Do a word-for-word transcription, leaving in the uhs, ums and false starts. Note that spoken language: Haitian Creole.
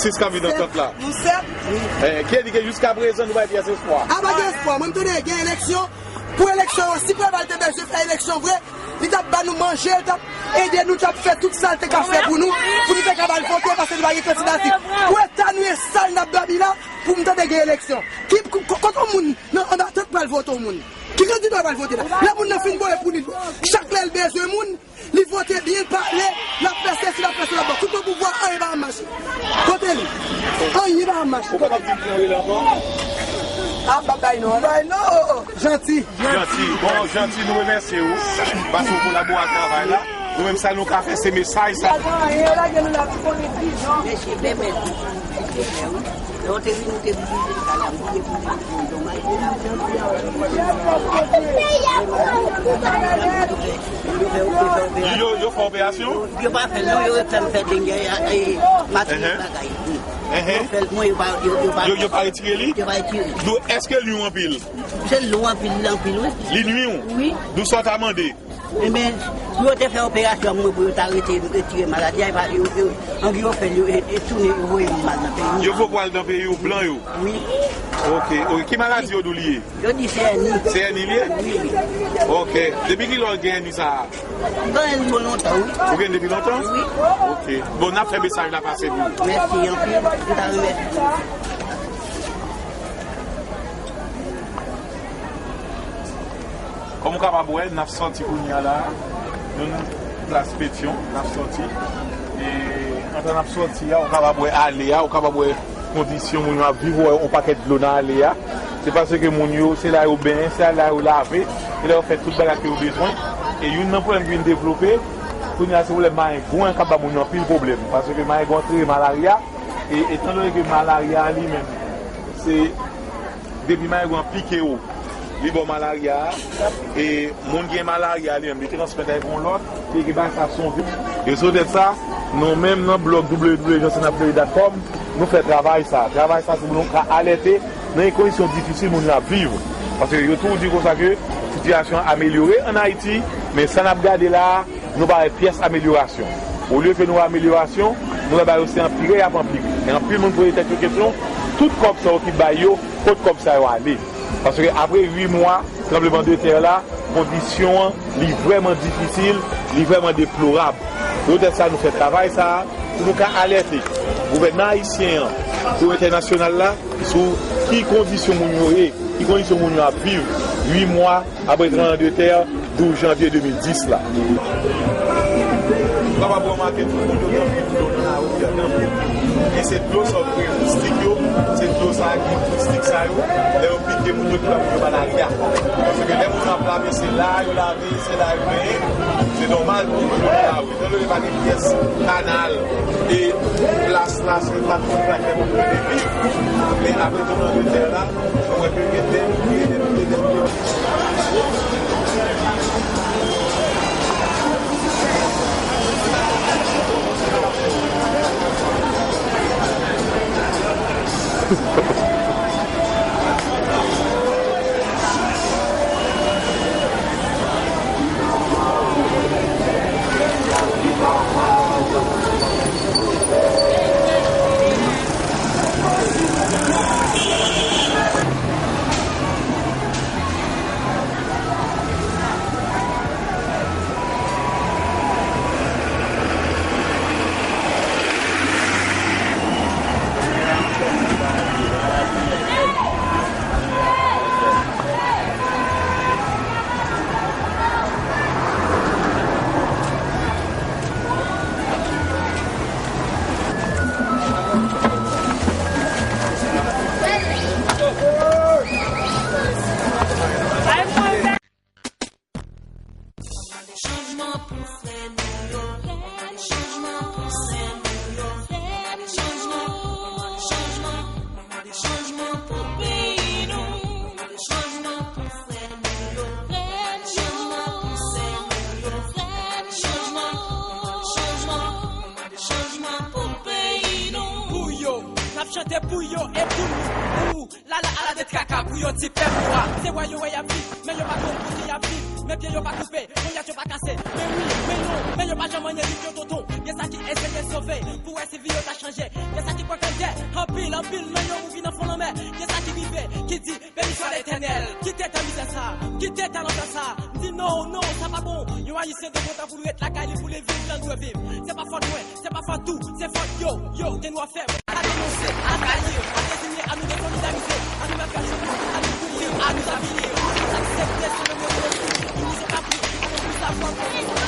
Sis kanpe nan tant la. Nou sèt. Eh, ki di ke jiska prezan nou pa gen pyès espwa. A pa gen espwa. Mwen, m tande gen eleksyon. Pou eleksyon an, si Preval te bezwen fè eleksyon vre, li t ap ba nou manje, li t ap ede nou, li t ap fè tout sa l te ka fè pou nou, pou nou te ka al vote, paske nou pa gen kandidati. Pou eta nou e sal n ap dòmi la, pou m tande gen eleksyon. Ki, ko-, ko-, kote moun nan, anba tant pral vote yon moun? Ki kandida pral vote la? Lè moun nan fin voye pou li, chak lè l bezwen moun, li vote byen, l pale, l ap fè sesi, l ap fè sela. Bon, tout nan pouvwa, anyen pa mache. Kote li? Anyen pa mache. Ou pa di m nan rele ankò? A, pa bay non, bay non. Janti. Janti. Bon, Janti, nou remèsye w. Paske w kolabore ak travay la. Nou menm sa nou ka fè, se mesaj sa. Mesye, bèbè. Lè w te vin, ou te vin vin sa la, m bliye pou mwen, m bliye pou mwen. Yo, yo fè operasyon? Yo pa fè l, non, yo fè m fè dengè, e, matriy bagay. Yo fè l, mwen, yo pa, yo, yo pa. Yo, yo pa retire li? Yo pa retire li. Dou, èske l nwi w anpil? Se l nwi anpil, anpil, wi. Li nwi w? Wi. Dou sa w ta mande? Ebyen, pou yo te fè operasyon mwen, pou yo ta rete, retire maladi a, e pa, yo, yo, anvi yo fè l, yo, e, e tounen, yo voye m al nan peyi m. Yo fè w al nan peyi w, blan yo? Wi. Ok, ok. Ki maladi yo di w li ye? Yo di se èni. Se èni li ye? Wi, wi. Ok. Depi kilè w gen èni sa a? Mwen gen èni bon lontan, wi. Ou gen depi lontan? Wi. Ok. Bon, n ap fè mesaj la pase pou ou. Mèsi anpil. M ta remèsye. Kòm ou kapab wè, n ap sòti kounye a la. Nou nan plas Petyon, n ap sòti. E antan n ap sòti a, ou kapab wè ale a, ou kapab wè kondisyon moun yo ap viv, ou wè yon pakèt dlo nan ale a. Se paske moun yo, se la yo benyen, se la yo lave, se la yo fè tout bagay ke yo bezwen. E youn nan pwoblèm ki vin devlope, kounye a se pwoblèm mayengwen an k ap ba moun yo anpil pwoblèm. Paske mayengwen an kreye malarya, e etan done ke malarya li menm, se depi mayengwen an pike w, li ba w malarya a, e moun ki gen malarya a li menm, li transmèt avèk yon lòt, e ki bagay sa se yon vi. E se poutèt sa, nou menm nan blòg w w w jan senap florida dot com, nou fè travay sa. Travay sa se pou nou ka alète nan kondisyon difisil moun yo ap viv. Paske yo toujou di konsa ke sitiyasyon an amelyore ann Ayiti, men sa n ap gade la a, nou pa wè pyès amelyorasyon. Olye ke nou wè amelyorasyon, nou wè bagay yo se anpire y ap anpire. E anpil moun poze tèt yo kesyon, tout kòb sa yo ki bay yo, kot kòb sa yo ale? Paske apre uit mwa tranblemanntè la, kondisyon an, li vrèman difisil, li vrèman deplorab. Se poutèt sa nou fè travay sa a, pou nou ka alète gouvènman ayisyen an, pou entènasyonal la, sou ki kondisyon moun yo ye, ki kondisyon moun yo ap viv uit mwa apre tranblemanntè douz janvye de mil dis la. Ou kapab remake tout moun yo gen anpil dlo nan lari a, gen anpil dlo. E se dlo sa yo rele moustik yo, se dlo sa ki moustik sa yo, lè yo pike moun yo, ki ba moun yo malarya. Paske lè moun yo ap lave, se la yo lave, se la yo benyen. Se nòmal pou moun yo nan lari. Etan done pa gen pyès kanal e plas la, se pa tout bagay pou moun yo viv. Men apre tranblemanntè la, nou wè ke gen de, gen de, gen de, gen de. Chanjman pou frè nou yo. Chanjman pou sè nou yo. Chanjman, chanjman, chanjman pou peyi nou. Chanjman pou frè nou yo. Chanjman pou sè nou yo. Chanjman, chanjman, chanjman pou peyi nou. Pou yo, n ap chante pou yo e pou nou. Pou Lala ala de traka pou yo ti pèp nwa. Se wè yo wè y ap viv, men yo pa konn pou ki y ap viv. Men pye yo pa koupe, men yèt yo pa kase. Men wi, men non, men yo pa janm anyen, lit yo tonton. Gen sa ki eseye sove, pou wè si vi yo ta chanje. Gen sa ki pran kandye, Anpil, anpil nan yo mouri nan fon lanmè. Gen sa ki rive, ki di, beni swa Letènèl. Kite tan mizè sa, kite tan lanmè sa. M di non, non, sa pa bon. Yon Ayisyen dwe kontan pou l ret lakay li, pou li viv jan l dwe viv. Se pa fòt mwen, se pa fòt ou, se fòt yo. Yo, gen dwa fè. A denonse, a taye, a deziye, a nou desolidarize, a nou mèt fè chèf nou, a nou kouvri, a nou abiye, a nou aksepte se menm yo ki nou, nou se kapri, a nou plis avwa.